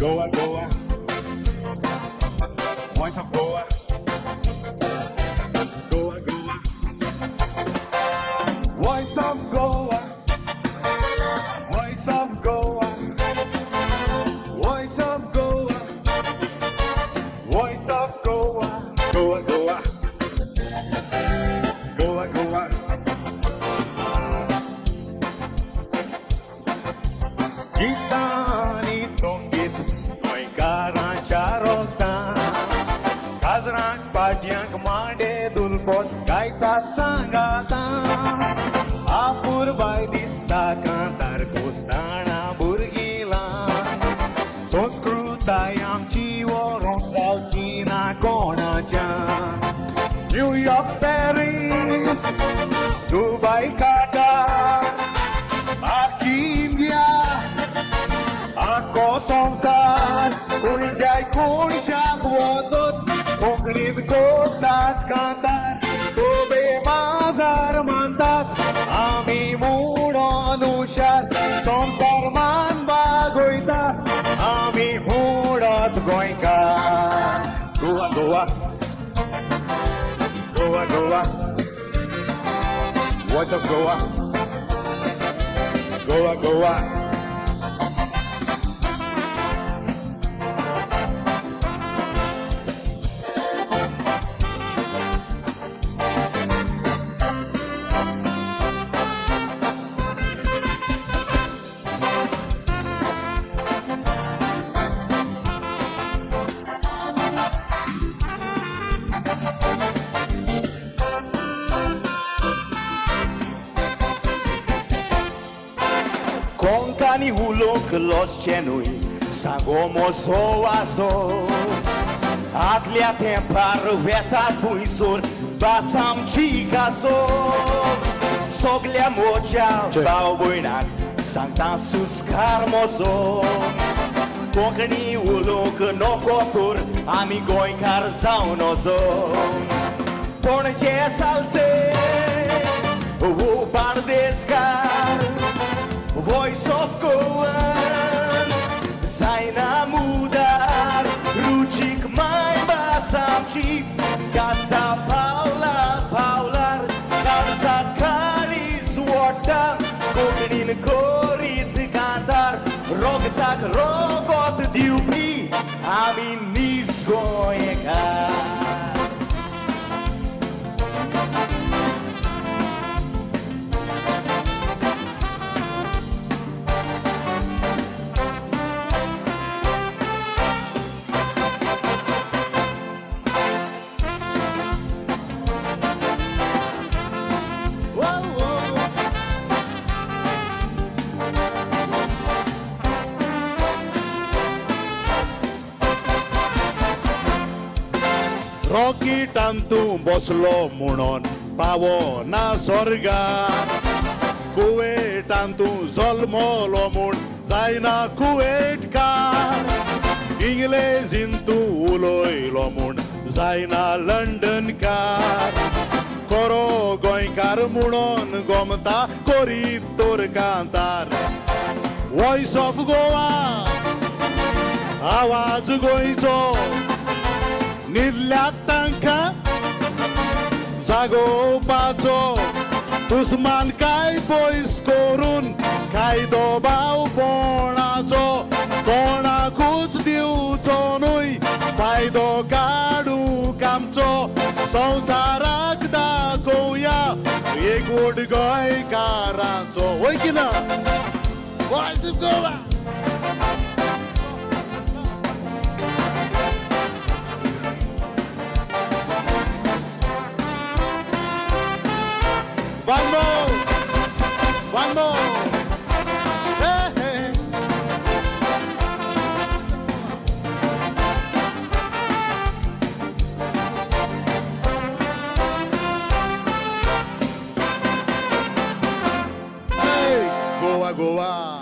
Goa, Goa, Voice of Goa, Goa, Goa, Voice of Goa, Voice of Goa, Voice of Goa, Voice of Goa, Goa, Goa, Goa, Goa. गितां संगीत गोंयकारांच्या रोगतां काजरांक पाटयांक मांडे दुलपोत गायता सांगाता आपुरबाय दिसता कांतार कोताणा भुरगीं संस्कृताय आमची व्हरोंक जावची ना कोणाच्या न्यूयॉर्क पॅरीस दुबय काटार आखी इंडिया आखो संवसार खंयच्याय कोनशाक वचत कोंकणींत कोतात कांतार सोबे माजार मानतात आमी म्हणून हुशार संवसार मान बागयता आमी म्हणत गोंयकार. Goa Goa Goa Goa Voice of Goa, Goa Goa. Konkani उलोवंक लजचें न्हय सांगो म्हजो आजो आदल्या तेंपार वेता थंयसर भास आमची गाजो सगल्या म्हज्या भाव भयणाक सांगता सुस्कार म्हजो कोंकणी उलोवंक नको तर आमी गोंयकार जावं नजो. पणजे सालसे वो बार्देसकार Voice of Goans, जायना मुदार, रुचीक मायभास आमची, गाजता पावला पावलार, काळजाक काळीज ओडटा, कोंकणीन करीत कांतार, रोगताक रोगत दिवपी, आमी नीज गोंयकार. रॉकेटान तूं बसलो म्हणून पावो ना स्वर्गार कुवेटान तूं जल्मलो म्हूण जायना कुवेटकार इंग्लेजीन तूं उलयलो म्हूण जायना लंडनकार खरो गोंयकार म्हणून गोमता करीत तर कांतार. वॉयस ऑफ गोवा आवाज गोंयचो न्हिदल्यात तांकां जागोवपाचो दुस्मान काय पयस करून कायदो भावपणाचो कोणाकूच दिवचो न्हय फायदो काडूंक आमचो संवसाराक दाखोवया एकवट गोंयकारांचो. वय की ना? Voice of Goa. One more! One more! Hey, hey. Hey, Goa, Goa.